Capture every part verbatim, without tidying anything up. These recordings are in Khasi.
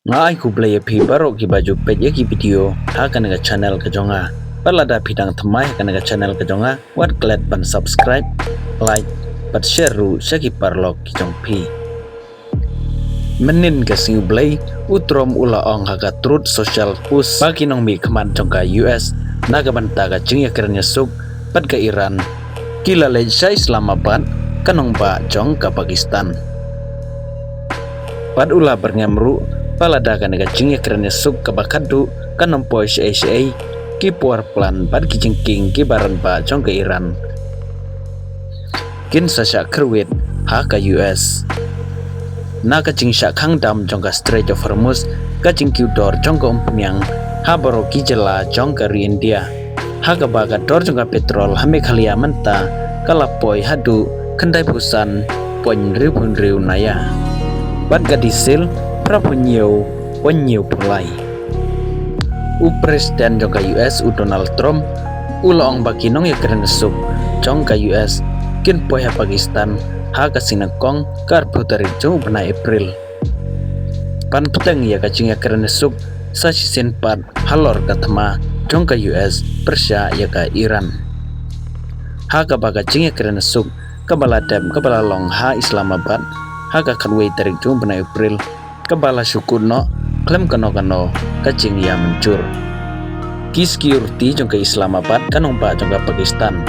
Nga ai khublei ïa phi baroh kiba ju peit ïa ki video ha kane ka channel ka jong nga. Bad lada phi dang thymmai ha kane ka channel ka jong nga, wat klet ban subscribe, like bad share ruh sha ki paralok ki jong phi. Mynnin ka sngi U Blei, u Trump u la ong ha ka Truth Social post ba ki nongmihkhmat jong ka U S na ka bynta ka jingïakren ïasuk bad ka Iran ki la leit sha Islamabad, ka nongbah jong ka Pakistan. Bad u la byrngem ruh ba lada kane ka jingïakren ïasuk kaba khatduh kan ym poi shaei shaei, ki power plant bad ki jingkieng kiba rangbah jong ka Iran kin sa shah kyrwit ha ka U S. Na ka jingshah khang dam jong ka Strait of Hormuz, ka jingkiew dor jong ka umphniang ha baroh ki jylla jong ka ri India, ha kaba ka dor jong ka petrol ha Meghalaya mynta ka la poi haduh khyndai phew san point hynriew phew hynriew naya, bad ka diesel phra phew hynñiew point hynñiew phew lai. U President jong ka U S, u Donald Trump, u la ong ba ki nongïakren ïasuk jong ka U S kin poi ha Pakistan ha ka sngi nyngkong, ka arphew tarik jong u bnai April, ban bteng ïa ka jingïakren ïasuk sa shisien pat halor ka thma jong ka U S pyrshah ïa ka Iran, ha kaba ka jingïakren ïasuk kaba la dep kaba la long ha Islamabad ha ka khatwei tarik jong u bnai April, kaba la shu kut noh khlem kano kano ka jingïamynjur. Ki security jong ka Islamabad, ka nongbah jong ka Pakistan,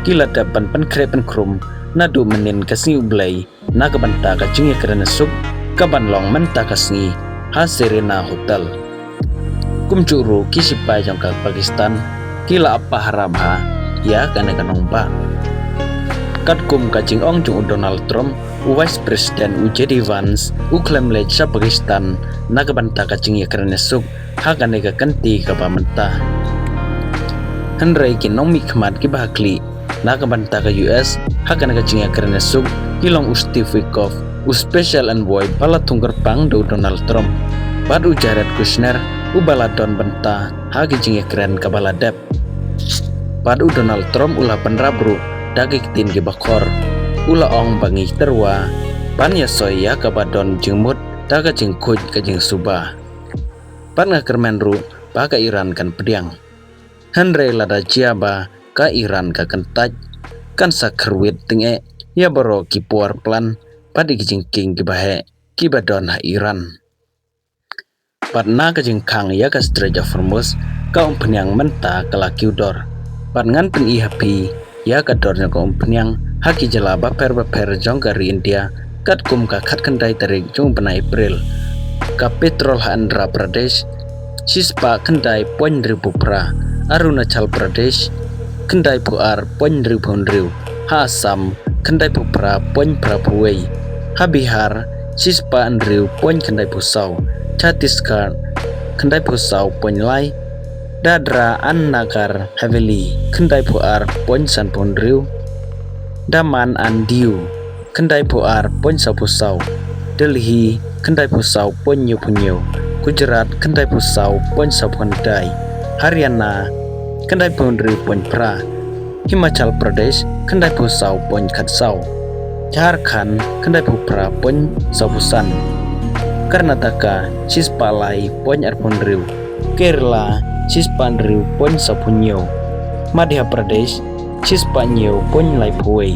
ki la dep ban pynkhreh pynkhrum naduh mynnin ka sngi U Blei na ka bynta ka jingïakren ïasuk kaban long mynta ka sngi ha Serena Hotel. Kumjuh ruh ki sipai jong ka Pakistan ki la ap pahara bha ïa kane ka nongbah. Katkum ka jingong jong u Donald Trump, u Vice President u J D Vance u khlem leit sha Pakistan na ka bynta ka jingïakren ïasuk ha kane ka kynti kaba mynta. Hynrei ki nongmihkhmat kiba ha khlieh na ka bynta ka U S ha kane ka jingïakren ïasuk ki long u Steve Witkoff, u Special Envoy ba la thung kyrpang da u Donald Trump, bad u Jared Kushner uba la don bynta ha ki jingïakren kaba la dep. Bad u Donald Trump u la pynrap ruh da ki ktien kiba khor. U la ong ba ngi tyrwa ban ïasoi ïa kaba don jingmut da ka jingkhuid ka jingsuba. Bad nga kyrmen ruh ba ka Iran kan pdiang. Hynrei lada jia ba ka Iran ka kyntait, kan sa kyrwit tyngeh ïa baroh ki power plant bad ïa ki jingkieng kiba heh kiba don ha Iran. Bad na ka jingkhang ïa ka Strait of Hormuz, ka umphniang mynta ka la kiew dor. Bad ngan pyni ha phi ïa ka dor jong ka umphniang ha ki jylla bapher bapher jong ka ri India katkum ka khatkhyndai tarik jong u bnai April. Ka petrol ha Andhra Pradesh shispah khyndai point hynriewphew phra, Arunachal Pradesh khyndai phew ar point hynriewphew hynriew, ha Assam khyndai phew phra point phra phew wei, ha Bihar shispah hynriew point khyndai phew saw, Chhattisgarh khyndai phew saw point lai, Dadra and Nagar Haveli khyndai phew ar point san phew hynriew, Daman and Diu khyndai phew ar point saw phew saw, Delhi khyndai phew saw point hynñiew phew hynñiew, Gujarat khyndai phew saw point saw phew khyndai, Haryana khyndai phew hynriew point phra, Himachal Pradesh khyndai phew saw point khat saw, Jharkhand khyndai phew phra point saw phew san, Karnataka shispah lai point ar phew hynriew, Kerala shispah hynriew point saw phew hynñiew, Madhya Pradesh shispah hynñiew point lai phew wei,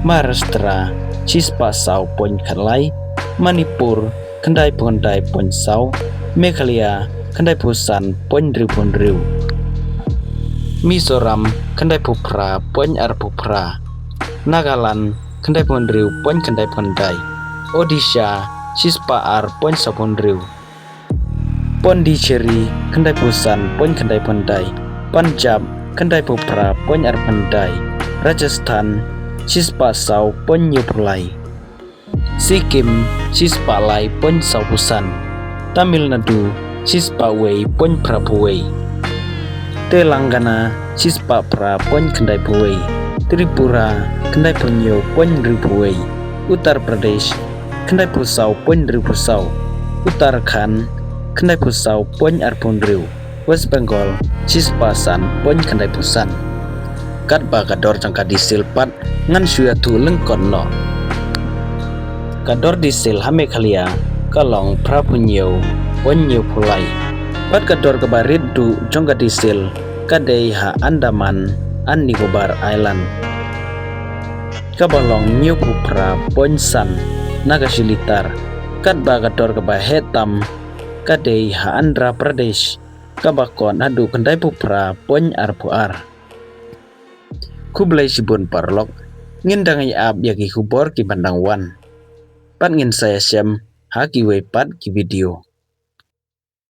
Maharashtra shispah saw point khat lai, Manipur khyndai phew khyndai point saw, Meghalaya khyndai phew san point hynriew phew hynriew, Mizoram khyndai phew phra point ar phew phra, Nagaland khyndai phew hynriew point khyndai phew khyndai, Odisha shispah ar point saw phew hynriew, Pondicherry khyndai phew san point khyndai phew khyndai, Punjab khyndai phew phra point ar phew khyndai, Rajasthan shispah saw point hynñiew phew lai, Sikkim shispah lai point saw phew san, Tamil Nadu shispah wei point phra phew wei, Telangana shispah phra point khyndai phew wei, Tripura khyndai phew hynñiew point hynriew phew wei, Uttar Pradesh khyndai phew saw point hynriew phew saw, Uttarakhand khyndai phew saw point ar phew hynriew, West Bengal shispah san point khyndai phew san. Katba ka dor jong ka diesel pat ngan shu ïathuh lyngkot noh. Ka dor diesel ha Meghalaya ka long phra phew hynñiew point hynñiew phew lai. Bad ka dor kaba rit duh jong ka diesel ka dei ha Andaman and Nicobar Island, kaba long hynñiew phew phra point san na ka shi litar, katba ka dor kaba heh tam ka dei ha Andhra Pradesh, kaba kot haduh khyndai phew phra point ar phew ar. Khublei shibun paralok, ngin dang ïa ap ïa ki khubor ki ban dang wan. Bad ngin sa ïashem ha kiwei pat ki video.